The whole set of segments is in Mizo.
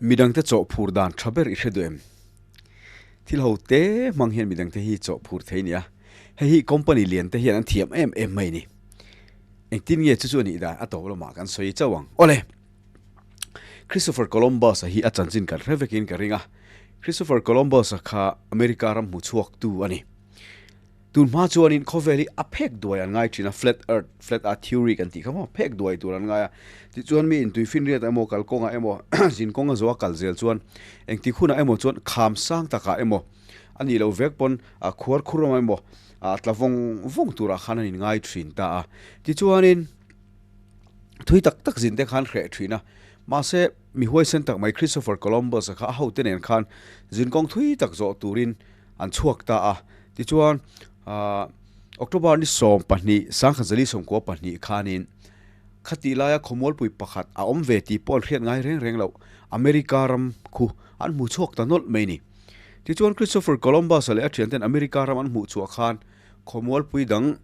Midangte chawh phur dan tha ber i hre duh em? Thil ho te hmang hian midangte hi chawh phur thei nia. Hei hi company lian te hian an thiam em em mai ni. Engtin nge chu chu a nih dan a tawp lamah kan sawi chauh ang. Awle! Christopher Columbus-a hi a chanchin kan hre vekin ka ring a. Christopher Columbus-a kha America ram hmu chhuaktu a ni. Tun hma chuanin khawvel hi a phek duai an ngai thin a, flat earth, flat earth theory kan tih kha maw, phek duai tur an ngai a. Tichuan mi intui finriat emaw kalkawngah emaw zinkawnga zawha kal zel chuan engtik hunah emaw chuan kham sang takah emaw a nih loh vek pawn a khuar khur emaw emaw a tla vawng vawng turah khan an inngai thin ta a. Tichuanin thui tak tak zin te khan hreh thin a, mahse mi huaisen tak mai Christopher Columbus-a kha a hote nen khan zinkawng thui tak zawh turin an chhuak ta a. Tichuan, October ni 12, 1992 khanin khati laia khawmualpui pakhat a awm ve tih pawh an hriat ngai reng reng loh, America ram khu an hmu chhuak ta nawlh mai ni. Tichuan, Christopher Columbus-a leh a thianten America ram an hmuh chhuah khan khawmualpui dang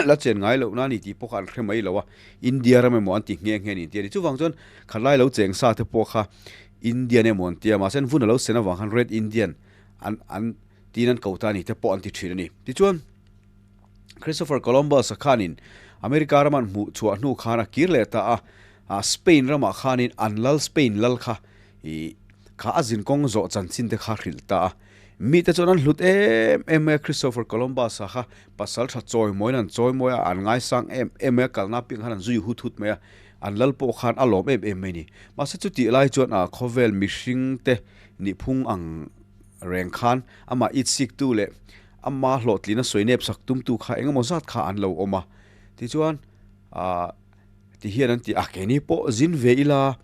la chen ngai loh na ni tih pawh kha an hre mai lo a, India ram emaw an ti nghe nghe ni tih a ni. Chuvang chuan khalai lo cheng sa te pawh kha Indian emaw an ti a, mahse an vun a lo sen avang khan Red Indian an an tiin an ko ta a ni te pawh an ti thin a ni. Tichuan, Christopher Columbus-a khanin America rama an hmuh chhuah hnu khan a kir leh ta a, a Spain ramah khanin an lal Spain lal kha ih kha a zinkawng zawh chanchin te kha hrilh ta a. Mite chuan an hlut em em mai a, Christopher Columbus-a kha pasal tha chawimawiin an chawimawi a, an ngaisang em em mai a, kalna apiang khan an zui hut hut mai a, an lal pawh khan a lawm em em mai a ni. Mahse chutih lai chuan a khawvel mihringte nihphung ang reng khan amah itsik tu leh ama hlawhtlina sawi nep sak tum tu kha engemaw zat kha an lo awm a. Tichuan ah ti hian an ti a, keini pawh zin ve ila,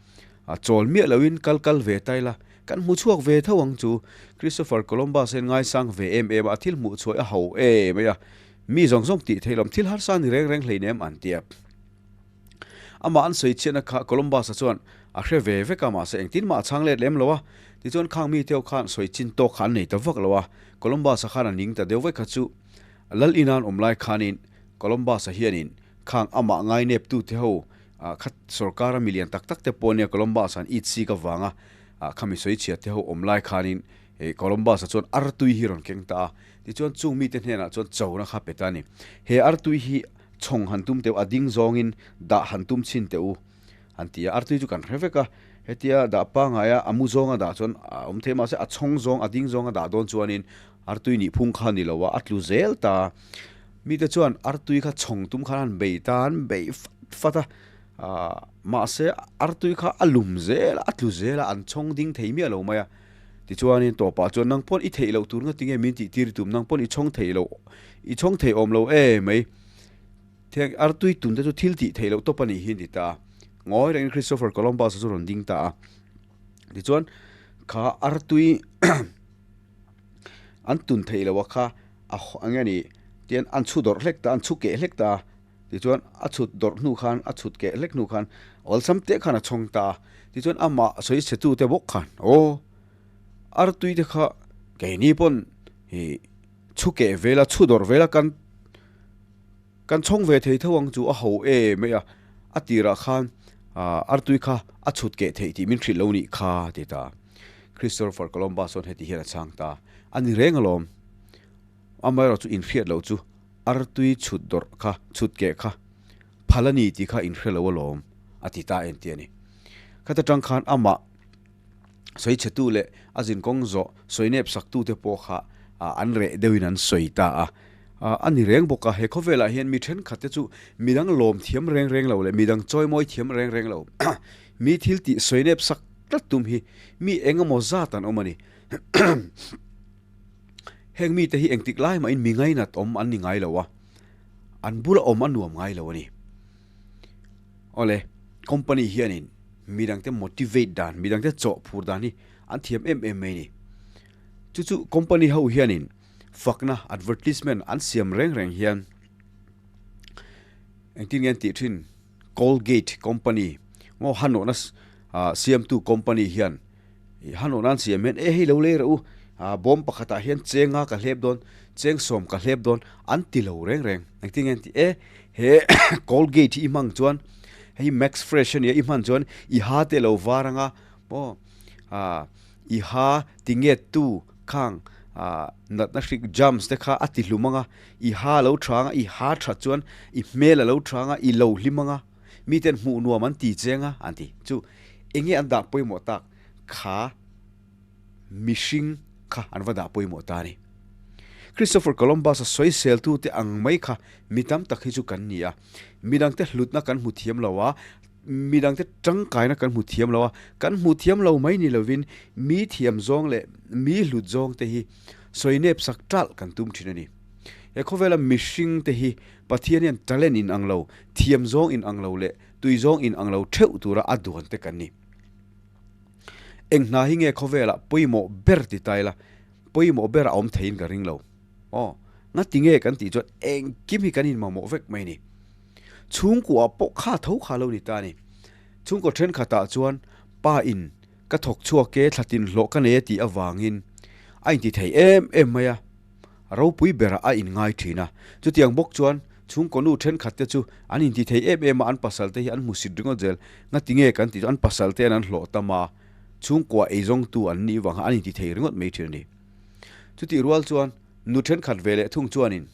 chawl miah loin kal kal ve ta ila, kan hmu chhuak ve tho ang chu. Christopher Columbus hian ngaisang ve em em a, a thil hmuh chhuah a ho em mai a, mi zawng zawng tih theih lawm thil harsa ni reng reng hleinem an ti a. Amah an sawi chhiatna kha Columbus-a chuan a hre ve vek a, mahse engtin mah a chhang let lem lo a. Tichuan khang mite ho khan sawi chin tawk kha an nei ta vak lo a, Columbus-a khan a ning ta deuh vek kha chu. Lal ina an awm lai khanin Columbus-a hianin khang amah ngaineptute ho kha sorkara milian tak tak te pawh nia Columbus-a an it sik avanga khami sawi chhiat te ho awm lai khanin Columbus-a chuan artui hi rawn keng ta a. Tichuan chung mite hnenah chuan chona kha pe ta a ni. He artui hi chhawng han tum teh u, a ding zawngin dah han tum chhin teh u an ti a, artui chu kan hre vek a, hetia dah pangaia a mu zawnga dah chuan a awm thei mahse a chhawng zawng a ding zawnga dah dawn chuanin artui nih phung kha ni lo a, a tlu zel ta. Mite chuan artui kha chhawng tum khan an bei ta, an bei fat fat a, ah mahse artui kha a lum zel a, a tlu zel a, an chhawng ding thei miah lo mai a. Tichuanin tawpah chuan nang pawn i theih loh tur ngatinge min tih tir tum, nang pawn i chhawng theih loh, i chhawng theih awm lo e mai. Theng artui tun te chu thil tih theih loh tawp a nih hi an ti ta a. Ngawi rengin Christopher Columbus-a chu rawn ding ta a. Tichuan kha artui an tun theih loh a kha a eng nge ni tian an chhu dawrh hlek ta, an chhu keh hlek ta a. Tichuan a chhut dawrh hnu khan, a chhut keh hlek hnu khan awlsam teh khan a chhawng ta a. Tichuan amah sawi chhe tute bawk khan, Aw, artui te kha keini pawn hi chhu keh vel a, chhu dawrh vel a, kan kan chhawng ve thei tho ang chu a ho e mai a, a tirah khan artui kha a chhut keh theih tih min hrilh lo nih kha a ti ta. Christopher Columbus chuan heti hian a chhang ta a ni reng alawm. Amaherawhchu inhriat loh chu artui chhut dawrh kha, chhut keh kha phal a ni tih kha inhre lo alawm, a ti ta en tih a ni. Khata tang khan amah sawi chhetu leh a zinkawng zawh sawi nep saktute pawh kha an reh deuhin an sawi ta a. A ni reng bawk a, he khawvelah hian mi thenkhatte chu midang lawm thiam reng reng lo leh midang chawimawi thiam reng reng lo, mi thil tih sawi nep sak tlat tum hi mi engemaw zat an awm a ni. Heng mite hi engtik lai mahin mi ngainat awm an ni ngai lo a, an bula awm a nuam ngai lo a ni. Awle, company hianin midangte motivate dan, midangte chawh phur dan hi an thiam em em mai a ni. Chu chu company ho hianin fakna, advertisement, an siam reng reng hian engtin nge an tih thin, Colgate company maw hanawhna siamtu company hian I han awh nan siam hian e hei lo lei reuh u, ah bawm pakhatah hian cheng nga ka hlep dawn, cheng sawm ka hlep dawn an ti lo reng reng. Engtin nge an ti e he Colgate hi i hmang chuan hei Max Fresh ania i hman chuan i ha te lo var anga maw I ha tinget tu khang natna hrik germs te kha a ti hlum anga, i ha a lo tha anga, i ha that chuan i hmel a lo tha anga, i lo hlim anga, miten hmuh nuam an ti cheng a an ti. Chu enge an dah pawimawh tak kha mihring kha an va dah pawimawh ta a ni. Christopher Columbus-a sawiseltute ang mai kha mi tam tak hi chu kan ni a, midangte hlutna kan hmu thiam lo a, midangte tangkaina kan hmu thiam lo a, kan hmu thiam lo mai ni lovin mi thiam zawng leh mi hlut zawng te hi sawi nep sak talh kan tum thin a ni. He khawvela mihring te hi Pathian hian talent in ang lo, thiam zawng in ang lo leh tui zawng in ang lo theuh tura a duan te kan ni. Eng hna hi nge khawvelah pawimawh ber ti ta ila, pawimawh ber a awm theiin ka ring lo. Aw, ngati nge kan tih chuan engkim hi kan inmamawh vek mai a ni. Chhungkuah pawh kha tho kha lo ni ta a ni. Chhungkaw thenkhatah chuan pa in ka thawk chhuak e, thla tin hlawh ka nei e tih avangin a inti thei em em mai a. Ropui berah a inngai thin a. Chutiang bawk chuan chhungkaw nu thenkhat te chu an inti thei em em a, an pasal te hi an hmusit ringawt zel. Ngati nge kan tih chu an pasal te an hlawh tam a, chhungkua eizawngtu an nih vang kha an inti thei ringawt mai thin a ni. Chutih rual chuan nu thenkhat ve leh thung chuanin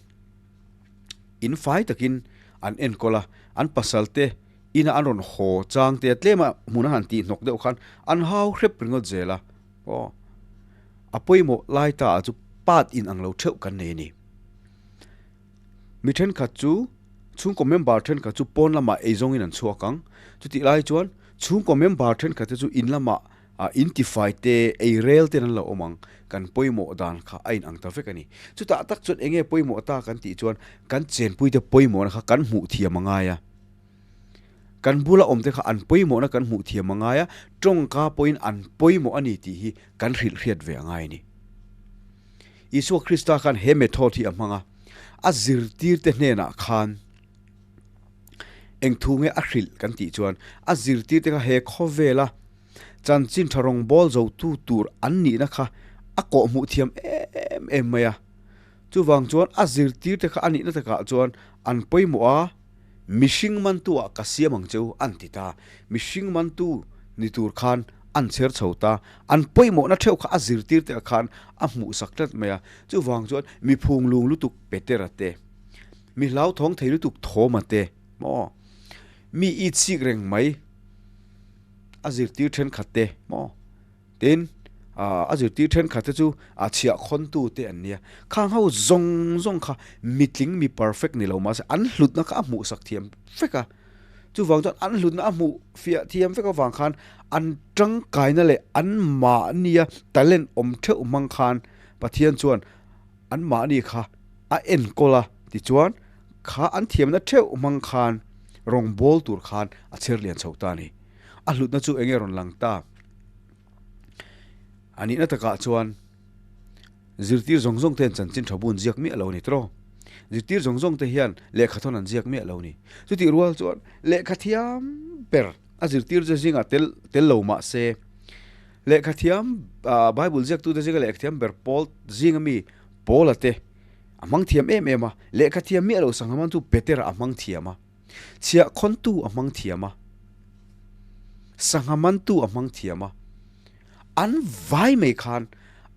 in fai takin an enkawl a, an pasal te ina an rawn haw chang te tlema hmun a han tih hnawk deuh khan an hau hrep ringawt zel a. Aw, a pawimawh lai ta ah chu part in ang lo theuh kan nei a ni. Mi thenkhat chu chhungkaw member thenkhat chu pawn lamah eizawngin an chhuak ang. Chutih lai chuan chhungkaw member thenkhat te chu in lamah ah in tifai te, ei rel ten an lo awm ang. Kan pawimawh dan kha a in ang ta vek a ni. Chutah tak chuan eng nge pawimawh ta kan tih chuan kan chenpuite pawimawhna kha kan hmuh thiam a ngai a. Kan bula awmte kha an pawimawhna kan hmuh thiam a ngai a, tawngka pawhin an pawimawh a ni tih hi kan hrilh hriat ve a ngai a ni. Isua Krista khan he method hi a hmang a, a zirtirte hnenah khan eng thu nge a hrilh kan tih chuan a zirtirte kha he khawvela chanchin tha rawngbâwl zotu tur an nihna kha a kawhhmuh thiam em em mai a. Chuvang chuan a zirtirte kha a nihna takah chuan an pawimawh a. Mihring mantu ah ka siam ang cheu an ti ta. Mihring mantu ni tur khan an chher chho ta. An pawimawhna theuh kha a zirtir te ah khan a hmuh sak tlat mai a. Chuvang chuan mi phung lung lutuk Petera te, mi hlauthawng thei lutuk Thoma te maw, mi i chik reng mai a zirtir thenkhat te maw, Tin, a zirtir thenkhat te chu a chhiah khawntu te an nia. Khang ho zawng zawng kha mitling mi perfect ni lo mahse an hlutna kha a hmuhsak thiam vek a. Chuvang chuan an hlutna a hmuh fiah thiam vek avang khan an tangkaina leh an mahnia talent awm theuh hmang khan Pathian chuan an mahni kha a enkawl a. Tichuan, kha an thiamna theuh hmang khan rawngbawl tur khan a chher lian chho ta a ni. A hlutna chu enge rawn lang ta? A nihna takah chuan zirtir zawng zawng te hian chanchin tha bun ziak miah lo a ni tawh. Zirtir zawng zawng te hian lehkha thawn an ziak miah lo a ni. Chutih rual chuan lehkha thiam ber a zirtir che zingah tel tel lo mah se lehkha thiam Bible ziaktute zinga lehkha thiam ber pawl zinga mi Paula te a hmang thiam em em a, lehkha thiam miah lo sangha man chu Petera a hmang thiam a. Chhiah khawntu a hmang thiam a, sangha mantu a hmang thiam a, an vai mai khan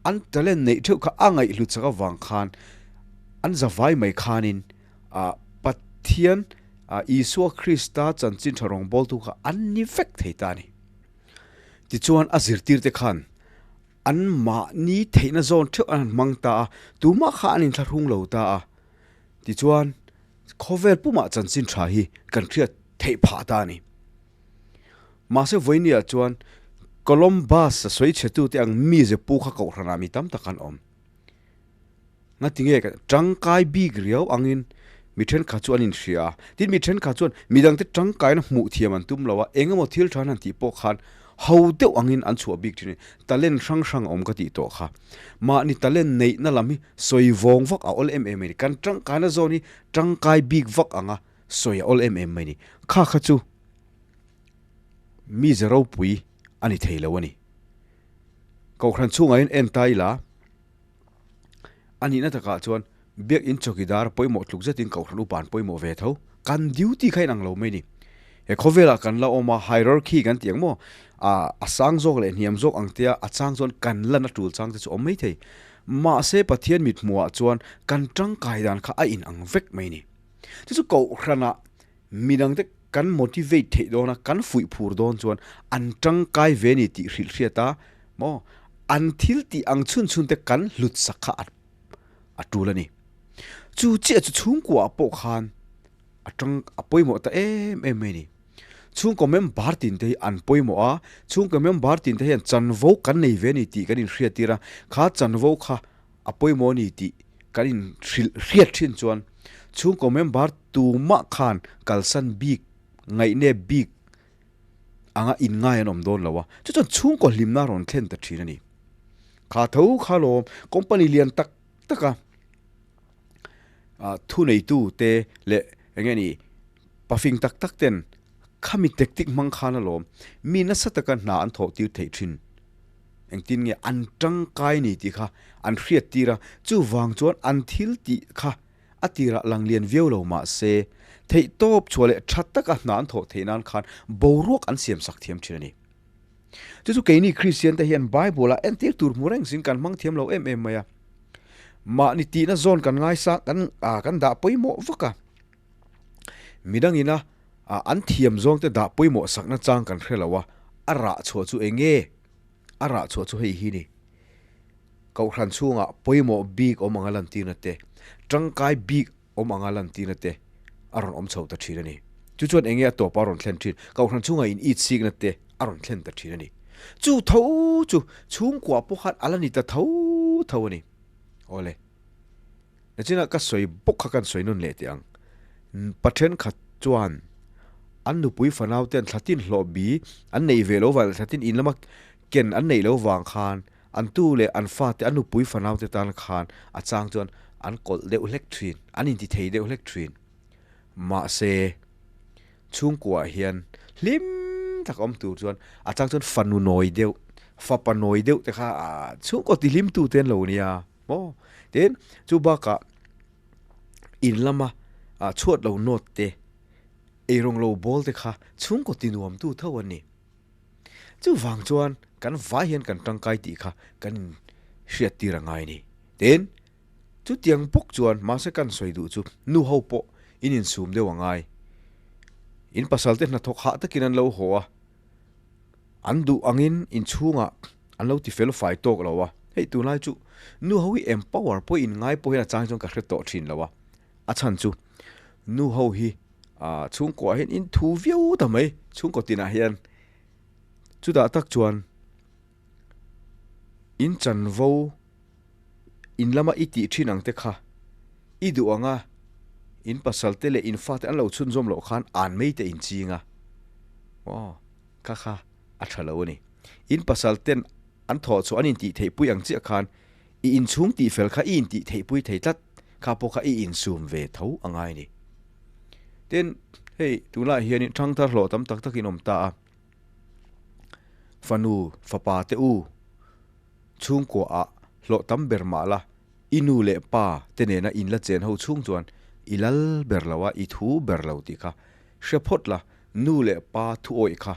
an talent neih theuh kha a ngaihhlut chak avang khan an za vai mai khanin ah Pathian ah Isua Krista chanchin tha rawngbawltu kha an ni vek thei ta a ni. Tichuan a zirtirte khan an mahni theihna zawn theuh an han hmang ta a, tumah kha an inthlahrung lo ta a. Tichuan, khawvel pumah chanchin tha hi kan hriat theih phah ta a ni. Mahse vawinia chuan Columbus a sawi chhetute ang mi ze pu kha kohhranah mi tam tak an awm. Ngatinge ka tangkai bik riau angin mi thenkhat chu an inhria a, tin mi thenkhat chuan midangte tangkaina hmuh thiam an tum lo a, eng emaw thil tha an han tih pawh khan ho deuh angin an chhuah bik thin a ni. Talent hrang hrang a awm ka tih tawh kha. Mahni talent neihna lam hi sawi vawng vak a awl em em mai ni. Kan tangkaina zawn hi tangkai bik vak anga sawi a awl em em mai ni. Kha kha chu mi ze ropui a ni thei lo a ni. Kohhran chhungah hian en ta ila a nihna takah chuan Biakinn chawkidar pawimawh tluk zetin Kohhran upa an pawimawh ve tho. Kan duty kha inang lo mai ni. He khawvelah kan la awm a, hierarchy kan tih ang maw? A sang zawk leh hniam zawk ang tia a chang chuan kan lan a tul chang te chu awm mai thei. Mahse Pathian mithmuhah chuan kan tangkai dan kha a in ang vek mai ni. Chu chu kohhranah midangte kan motivate theih dawn a, kan fuih phur dawn chuan an tangkai ve ni tih hrilh hriat a maw? An thil tih ang chhun chhun te kan hlut sak kha a tul a ni. Chu chiah chu chhungkuaah pawh khan a tang a pawimawh ta em em mai a ni. Chhungkaw member tin te hi an pawimawh a, chhungkaw member tin te hian chanvo kan nei ve a ni tih kan inhriattir a, kha chanvo kha a pawimawh a ni tih kan inhrilh hriat thin chuan chhungkaw member tumah khan kalsan bik, ngaihnep bik anga inngai an awm dawn lo a, chu chuan chhungkaw hlimna a rawn thlen ta thin a ni. Kha tho kha lawm company lian tak tak a thuneitu te leh eng nge ni pafing tak tak ten khami tactic hmang khan alawm mi nasa taka hna an thawh tir theih thin. Engtin nge an tangkai ni tih kha an hriat tir a, chuvang chuan an thil tih kha a tirah lang lian viau lo mah se theih tawp chhuah leh tha taka hna an thawh theih nan khan boruak an siam sak thiam thin a ni. Chu chu keini Kristian te hian Bible ah entir tur hmu reng sin kan hmang thiam lo em em mai a. Mahni tihna zawn kan ngaisa kan kan dah pawimawh vak a. Midang ina an thiam zawng te dah pawimawh sakna chang kan hre lo a, a rah chhuah chu eng nge? A rah chhuah chu hei hi ni. Kohhran chhungah pawimawh bik awm anga lantirna te, tangkai bik awm anga lantirna te a rawn awm chho ta thin a ni. Chu chuan enge a tawpa a rawn thlen thin? Kohhran chhungah in it sikna te a rawn thlen ta thin a ni. Chu tho chu chhungkua pawh khan a la ni ta tho tho a ni. Awle. Nachinah ka sawi bawk kha kan sawi nawn leh teh ang. Pa thenkhat chuan an nupui fanau ten thlatin hlawh bi an neih ve lo vang leh thlatin in lama ken an neih lo vang khan An tu leh an fate, an nupui fanaute tan khan a chang chuan an kawlh deuh hlek thin, an inti thei deuh hlek thin. Mahse, chhungkuaah hian hlim tak awm tur chuan a chang chuan fanu nawi deuh, fapa nawi deuh te kha chhungkaw ti hlim tu te an lo nia maw? Tin, chu bakah in lama chhuat lo nawt te, eirawng lo bawl te kha chhungkaw ti nuam tu tho an ni. Chuvang chuan kan vai hian kan tangkai tih kha kan in hriat tir a ngai a ni. Tin, chutiang bawk chuan mahse kan sawi duh chu nu ho pawh in insum deuh a ngai. In pasal te hnathawk hah takin an lo haw a, an duh angin inchhungah an lo ti fel fai tawk lo a, hei tunlai chu nu ho hi empower pawh in ngai pawh hian a chang chuan ka hre tawh thin lo a, a chhan chu nu ho hi Ah chhungkuah hian in thu viau ta mai chhungkaw tinah hian chutah tak chuan in chanvo in lama i tih thin ang te kha i duh ang a in pasal te leh in fate an lo chhunzawm loh khan an mai te in ching a aw kha kha a tha lo a ni in pasal ten an thawh chhuah an intih theih pui ang chiah khan i inchhung tih fel kha i intih theih pui thei tlat kha pawh kha i insum ve tho a ngai a ni. Tin, hei tunlaiah hianin thangthar hlawh tam tak takin awm ta a, fanu fapa te u chhungkuaah hlawh tam ber mah la, i nu leh pa te nena in la chen ho chhung chuan i lal ber lo a, i thu ber lo tih kha hre phawt la, nu leh pa thu awih kha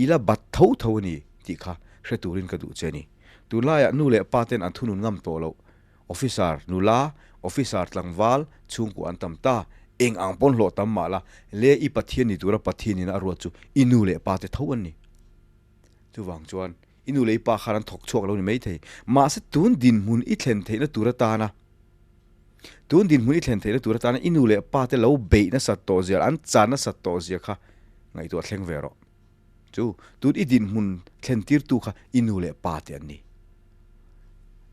i la bat tho tho a ni tih kha hre turin ka duh che a ni. Tunlaiah nu leh pa ten an thunun ngam tawh loh Officer nula, officer tlangval, chhungkua an tam ta. Eng ang pawn hlawh tam mah la, le i Pathian ni tura Pathian ina a ruat chu i nu leh pa te tho an ni. Chuvang chuan i nu leh i pa khan an thawk chhuak lo ni maithei. Mahse tun dinhmun i thlen theihna tur atana, tun dinhmun i thlen theihna tur atana i nu leh pa te lo beih nasat tawh zia, an chan nasat tawh zia kha ngaihtuah thleng ve rawh. Chu tun i dinhmun thlen tirtu kha i nu leh pa te an ni.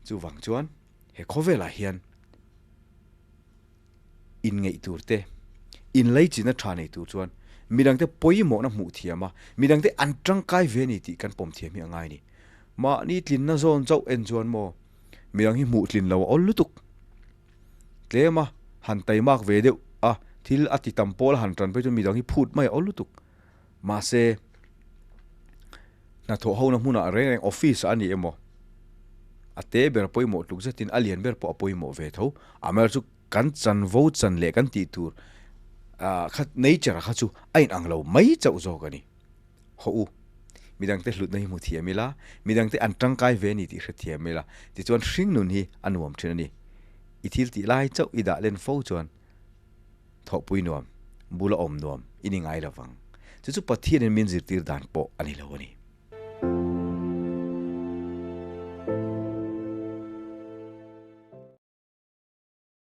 Chuvang chuan he khawvelah hian inngeih tur te, inleichina tha nei tur chuan midangte pawimawhna hmuh thiam a, midangte an tangkai ve a ni tih kan pawm thiam hi a ngai a ni. Mahni tlinna zawn chauh en chuan maw midang hi hmuh tlin lo a awl lutuk. Tlem a, han taimak ve deuh a, thil a ti tam pawl a han tan phei chuan midang hi phut mai a awl lutuk. Mahse, hnathawh hona hmunah reng reng office ah a ni emaw, a te ber pawimawh tluk zetin a lian ber pawh a pawimawh ve tho. Amaherawhchu chu kan chanvo chan leh kan tih tur ah kha nature kha chu a inang lo mai chauh zawk a ni. Hawh u, Midangte hlutna hi hmu thiam ila, midangte an tangkai ve a ni tih hre thiam ila, tichuan hring nun hi a nuam thin a ni. I thil tih lai chauh i dah len fo chuan thawhpui nuam, bula awm nuam i ni ngai lovang. Chu chu Pathianin min zirtir dan pawh a ni lo a ni.